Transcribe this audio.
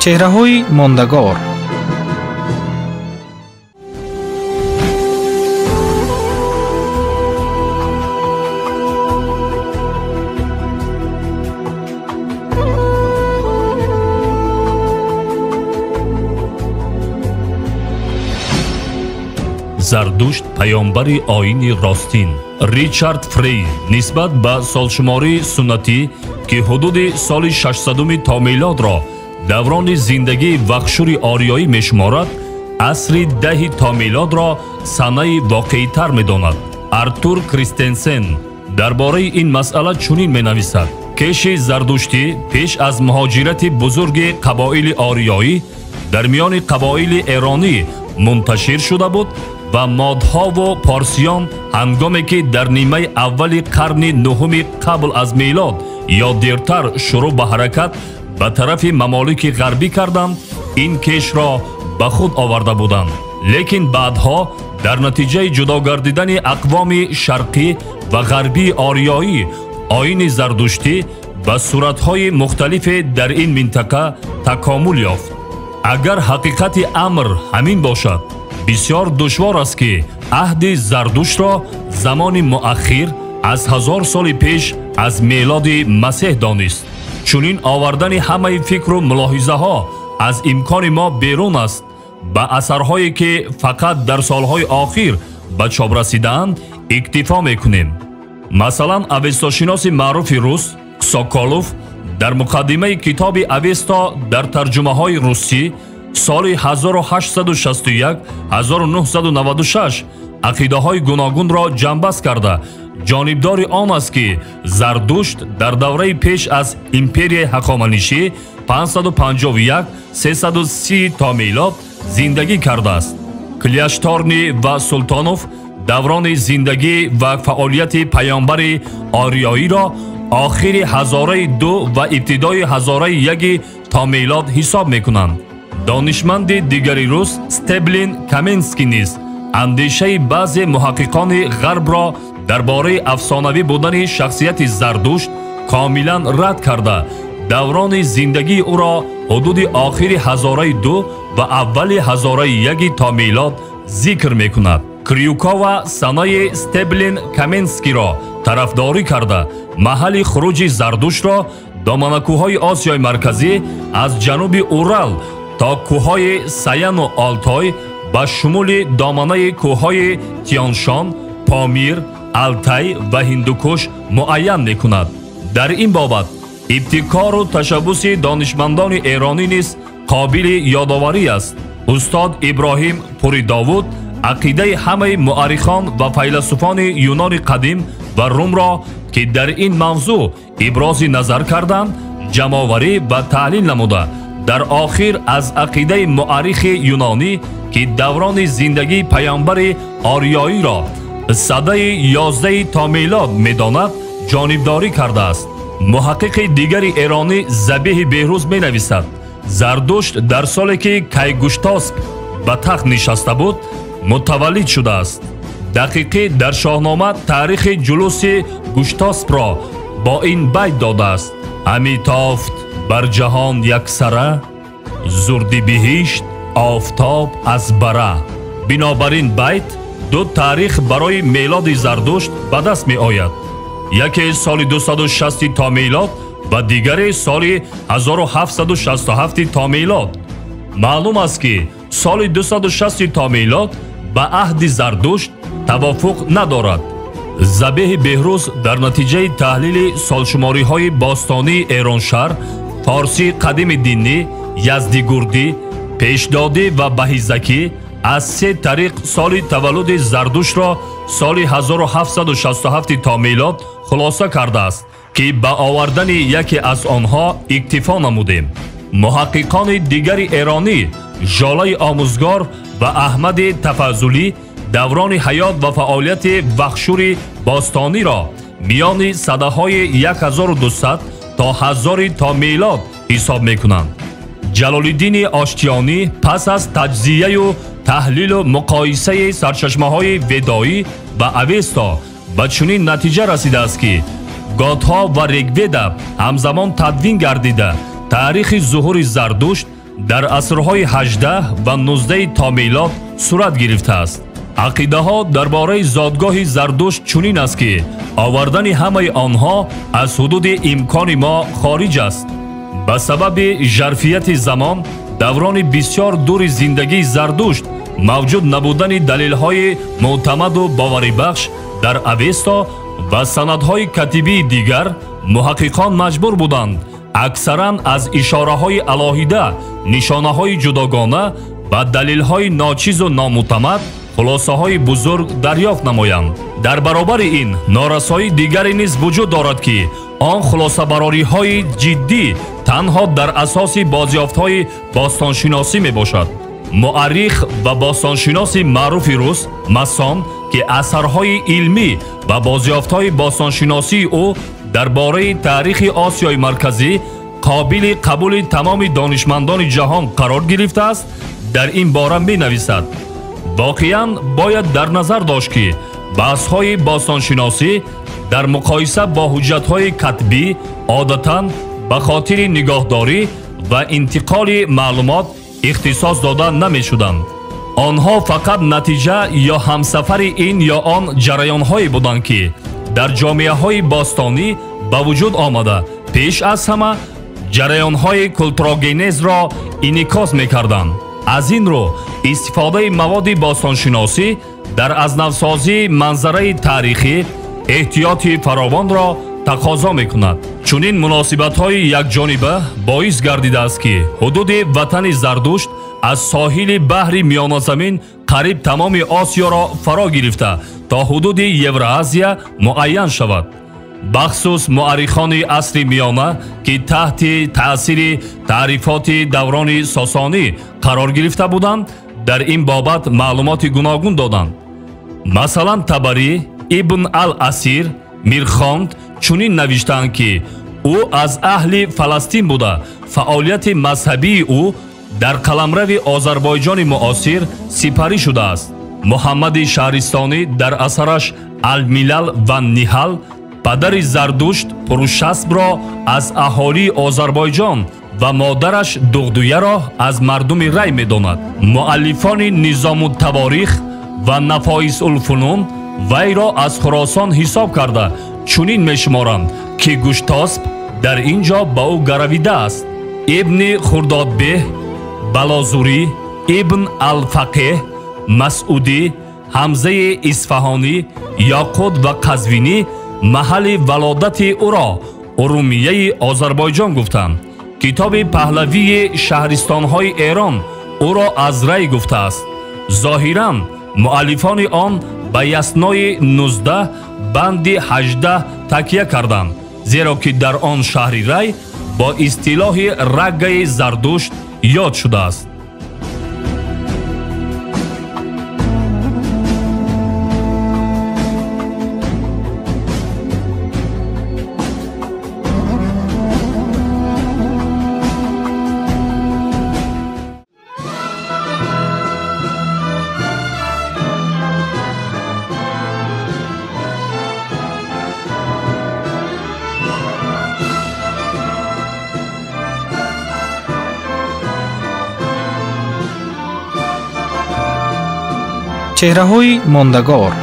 Чеҳраҳои мондагор. Зардушт паёмбари оини ростин. Ричард Фрей нисбат ба солшумории суннатӣ, ки ҳудуди соли 600 то милодро даврони зиндагии вахшури ориёӣ мешуморад, асри 10 то милодро санаи воқеитар медонад. Артур Кристенсен дар бораи ин масъала чунин менависад: кеши зардуштӣ пеш аз муҳоҷирати бузурги қабоили ориёӣ дар миёни қабоили эронӣ мунташир шуда буд ва модҳову порсиён ҳангоме ки дар нимаи аввали қарни нуҳуми қабл аз милод ё дертар шурӯъ ба ҳаракат ба тарафи мамолики ғарбӣ карданд, ин кешро ба худ оварда буданд. Лекин баъдҳо дар натиҷаи ҷудо гардидани ақвоми шарқӣ ва ғарбии ориёӣ оини зардуштӣ ба суратҳои мухталифе дар ин минтақа такомул ёфт. Агар ҳақиқати амр ҳамин бошад, бисёр душвор аст, ки аҳди Зардуштро замони муаххир аз 1000 соли пеш аз мелоди Масеҳ донист. Чунин овардани ҳамаи фикру мулоҳизаҳо аз имкони мо берун аст. Ба асарҳое, ки фақат дар солҳои охир ба чоп расидаанд, иктифо мекунем. Масалан, авестошиноси маъруфи рус Соколов дар муқаддимаи китоби Авесто дар тарҷумаҳои русӣ соли 1861-1996 ақидаҳои гуногунро ҷамъбаст карда, ҷонибдори он аст, ки Зардушт дар давраи пеш аз империяи Ҳахоманишӣ 551-330 то милод зиндагӣ кардааст. Кляшторни ва Султонов даврони зиндагӣ ва фаъолияти паёмбари ориёиро охири ҳазораи 2 ва ибтидои ҳазораи 1 то милод ҳисоб мекунанд. Донишманди дигари рус Стеблин Каменский низ андешаи баъзе муҳаққиқони ғарбро дар бораи афсонавӣ будани шахсияти Зардушт комилан рад карда, даврони зиндагии ӯро ҳудуди охири ҳазораи 2 ва аввали ҳазораи 1 то милод зикр мекунад. Крюкова санаи Стеблин Каменскиро тарафдорӣ карда, маҳалли хуруҷи Зардуштро доманакӯҳҳои Осиёи Марказӣ аз ҷануби Урал то кӯҳҳои Саяну Олтой ба шумули доманаи кӯҳҳои Тяншон, Помир, Алтай ва Ҳиндукуш муайян мекунад. Дар ин бобат ибтикору ташаббуси донишмандони эронӣ низ қобили ёдоварӣ аст. Устод Иброҳим Пуридовуд ақидаи ҳамаи муаррихон ва файласуфони Юнони қадим ва Румро, ки дар ин мавзӯъ ибрози назар карданд, ҷамъоварӣ ва таҳлил намуда, дар охир аз ақидаи муаррихи юнонӣ, ки даврони зиндагии паёмбари ориёиро садаи 11 то милод медонад, ҷонибдорӣ кардааст. Муҳаққиқи дигари эронӣ Забиҳи Беҳрӯз менависад: Зардушт дар соле, ки Кайгуштосп ба тахт нишаста буд, мутаваллид шудааст. Дақиқӣ дар Шоҳнома таърихи ҷулуси Гуштоспро бо ин байт додааст: ҳами тофт бар ҷаҳон яксара, зурди биҳишт офтоб аз бара. Бинобар ин байт ду таърих барои мелоди Зардушт ба даст меояд: яке соли 260 то милод ва дигаре соли 1767 то милод. Маълум аст, ки соли 260 то милод ба аҳди Зардушт тавофуқ надорад. Забиҳи Беҳрӯз дар натиҷаи таҳлили солшумориҳои бостонии Эроншаҳр, форсии қадими динӣ, яздигурдӣ, пешдодӣ ва баҳизакӣ аз се тариқ соли таваллуди Зардуштро соли 1767 то милод хулоса кардааст, ки ба овардани яке аз онҳо иктифо намудем. Муҳаққиқони дигари эронӣ Жолаи Омӯзгор ва Аҳмади Тафаззулӣ даврони ҳаёт ва фаъолияти вахшури бостониро миёни садаҳои 1200 то 1000 то милод ҳисоб мекунанд. Ҷалолиддини Оштиёнӣ пас аз таҷзияю таҳлилу муқоисаи сарчашмаҳои ведоӣ ва Авесто ба чунин натиҷа расидааст, ки Готҳо ва Ригведа ҳамзамон тадвин гардида, таърихи зуҳури Зардушт дар асрҳои 18 ва 19 то милод сурат гирифтааст. Ақидаҳо дар бораи зодгоҳи Зардушт чунин аст, ки овардани ҳамаи онҳо аз ҳудуди имкони мо хориҷ аст. Ба сабаби жарфияти замон, даврони бисёр дури зиндагии Зардушт, мавҷуд набудани далелҳои мӯътамаду боварибахш дар Авесто ва санадҳои катибии дигар, муҳаққиқон маҷбур буданд аксаран аз ишораҳои алоҳида, нишонаҳои ҷудогона ва далелҳои ночизу номӯътамад хулосаҳои бузург дарёфт намоянд. Дар баробари ин норасоии дигаре низ вуҷуд дорад, ки он хулосабарориҳои ҷиддӣ танҳо дар асоси бозёфтҳои бостоншиносӣ мебошад. Муаррих ва бостоншиноси маъруфи рус Масон, ки асарҳои илмӣ ва бозёфтҳои бостоншиносии ӯ дар бораи таърихи Осиёи Марказӣ қобили қабули тамоми донишмандони ҷаҳон қарор гирифтааст, дар ин бора менависад: воқеан бояд дар назар дошт, ки баҳсҳои бостоншиносӣ дар муқоиса бо ҳуҷҷатҳои катбӣ одатан ба хотири нигоҳдорӣ ва интиқоли маълумот ихтисос дода намешуданд. Онҳо фақат натиҷа ё ҳамсафари ин ё он ҷараёнҳое буданд, ки дар ҷомеаҳои бостонӣ ба вуҷуд омада, пеш аз ҳама ҷараёнҳои культурогенезро инъикос мекарданд. Аз ин рӯ истифодаи маводи бостоншиносӣ дар азнавсозии манзараи таърихӣ эҳтиёти фаровонро тақозо мекунад. Чунин муносибатҳои якҷониба боис гардидааст, ки ҳудуди ватани Зардушт аз соҳили баҳри Миёназамин қариб тамоми Осиёро фаро гирифта то ҳудуди Евроазия муайян шавад. Бахсус муаррихони асри миёна, ки таҳти таъсири таърифоти даврони сосонӣ қарор гирифта буданд, дар ин бобат маълумоти гуногун доданд. Масалан, Табарӣ, Ибн ал-Асир, Мирхонд чунин навиштаанд, ки ӯ аз аҳли Фаластин буда, фаъолияти мазҳабии ӯ дар қаламрави Озарбойҷони муосир сипарӣ шудааст. Муҳаммади Шаҳристонӣ дар асараш Ал-Милал ва Ниҳал падари Зардушт Пурушасбро аз аҳолии Озарбойҷон ва модараш Дуғдуяро аз мардуми Рай медонад. Муаллифони Низому Таворих ва Нафоисулфунун вайро аз Хуросон ҳисоб карда чунин мешуморанд, ки Гуштосп дар ин ҷо ба ӯ гаравидааст. Ибни Хурдодбеҳ, Балозурӣ, Ибн Алфақеҳ, Масъудӣ, Ҳамзаи Исфаҳонӣ, Ёқут ва Қазвинӣ маҳалли валодати ӯро Урумияи Озарбойҷон гуфтанд. Китоби паҳлавии шаҳристонҳои Эрон ӯро аз Рай гуфтааст. Зоҳиран муаллифони он ба Яснои 19 банди 18 такя карданд, зеро ки дар он шаҳри Рай бо истилоҳи Раггаи Зардушт ёд шудааст. Чеҳраҳои мондагор.